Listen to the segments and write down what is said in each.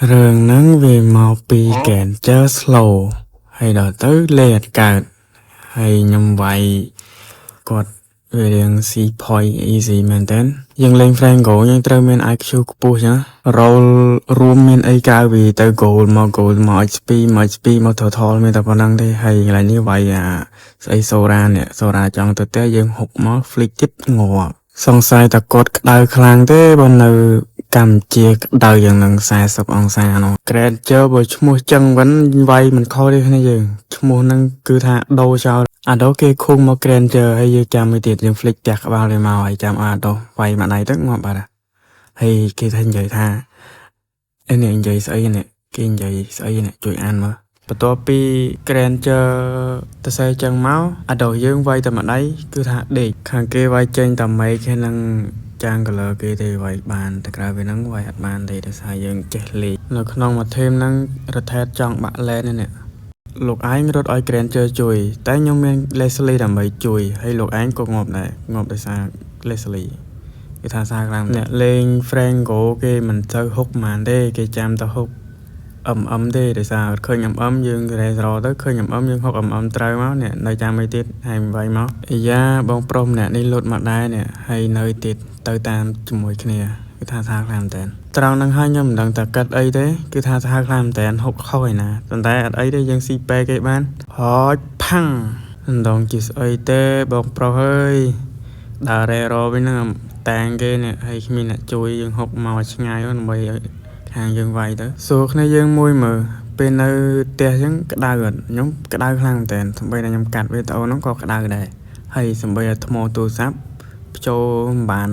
រឿងហ្នឹងវាមកពី Granger slow ហើយដល់ទៅលេងអត់កើតហើយខ្ញុំវាយគាត់វារៀង C point easy មែនតើយើងលេង Franco យើងត្រូវមាន IQ ខ្ពស់ចឹង role រួមមានអីក្រៅពីទៅ gold មក gold មក XP មក XP មក total មានតែប៉ុណ្្នឹងទេហើយកន្លែងនេះវាយអាស្អី Sora នេះ Sora ចង់ទៅផ្ទះយើង hook មក flick ទៀតងាប់សង្ស័យតែគាត់ក្តៅខ្លាំងទេបើនៅកម្ពុជាក្តៅយ៉ាងនឹង40អង្សានោះ Granger បើឈ្មោះចឹងវិញវាយមិនខុសទេគ្នាយើងឈ្មោះហ្នឹងគឺថាដូរចោលអាដូគេខុងមក Granger ហើយយើងចាំមួយទៀតយើង flick ផ្ទះក្បាលវាមកហើយចាំអាដូវាយមួយដៃទៅងាប់បាត់ហើយគេថានិយាយថាអេនេះនិយាយស្អីនេះគេនិយាយស្អីនេះជួយអានមើលបន្ទាប់ពី Granger ទៅសេចឹងមកអាដូយើងវាយតែមួយដៃគឺថាដេកខាងគេវាយចេញតែមេឃហ្នឹងចាង color គេទេវាយបានតែក្រៅពីហ្នឹងវាយអត់បានទេដោយសារយើងចេះលេងនៅក្នុងមួយ team ហ្នឹង rotate ចង់បាក់ lane នេះលោកឯងរត់ឲ្យ Granger ជួយ តែខ្ញុំមាន Lesley ដើម្បីជួយហើយលោកឯងក៏ងាប់ដែរងាប់ដោយសារ Lesley គេថាសារខ្លាំងអ្នកលេង Franco គេមិនទៅ hook ហ្មងទេគេចាំទៅ hook MM ទេដោយសារអត់ឃើញ MM យើងរេរទៅឃើញ MM យើង hook MM ត្រូវមកនេះនៅចាំអីទៀតហើយវាយមកអាយ៉ាបងប្រុសម្នាក់នេះលុតមកដែរនេះហើយនៅទៀតទៅតាមជាមួយគ្នាគឺថាសាខ្លាំងមែនតើត្រង់ហ្នឹងហើយខ្ញុំមិនដឹងថាកាត់អីទេគឺថាសាខ្លាំងមែនតើ hook ខុសឯណាប៉ុន្តែអត់អីទេយើងស៊ីពេគេបានហចផាំងមិនដឹងជាស្អីទេបងប្រុសអើយដើររេរវិញហ្នឹងតាងគេនេះហើយគ្មានអ្នកជួយយើង hook មកឆ្ងាយដើម្បីឲ្យខាងយើងវាយទៅសួរគ្នាយើងមួយមើលពេលនៅផ្ទះអញ្ចឹងក្តៅអត់ខ្ញុំក្តៅខ្លាំងមែនតើសម្បីតែខ្ញុំកាត់វីដេអូហ្នឹងក៏ក្តៅដែរហើយសម្បីតែថ្មទូរស័ព្ទបញ្ចូលមិនបាន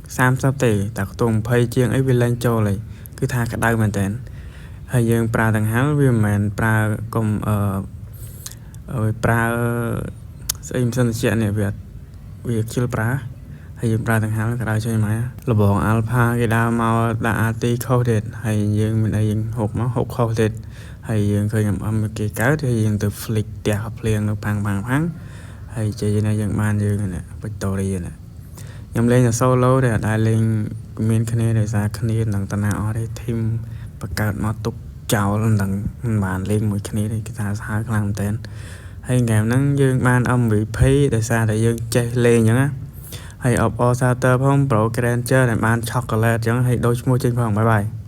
30ទេតែខ្ទង់20ជាងអីវាលែងចូលហើយគឺថាក្តៅមែនតើហើយយើងប្រើដង្ហាលវាមិនមែនប្រើកុំអឺប្រើស្អីម៉ាស៊ីនត្រជាក់នេះវាវាខ្ជិលប្រើហើយយើងប្រើដង្ហាលក្តៅជួយមកលបង Alpha គេដើរមកដាក់ RT ខុសទៀតហើយយើងមានអីយើង hook មក hook ខុសទៀតហើយយើងឃើញ MM គេកើតហើយយើងទៅ flick ផ្ទះភ្លៀងនៅផាំងផាំងផាំងហើយជ័យណាយើងបានយើងនេះ Victory នេះខ្ញុំលេងតែ solo ទេអត់ដែលលេងមានគ្នាដោយសារគ្នានឹងតាណាអស់ទេ team បង្កើតមកទុកចោលមិនដឹងមិនបានលេងមួយគ្នាទេគេថាសាហាវខ្លាំងមែនតើហើយហ្គេមហ្នឹងយើងបាន MVP ដោយសារតែយើងចេះលេងអញ្ចឹងណាហើយអបអរសាទរផង Pro Granger ដែលបាន chocolate អញ្ចឹងហើយដូរឈ្មោះចេញផង bye bye.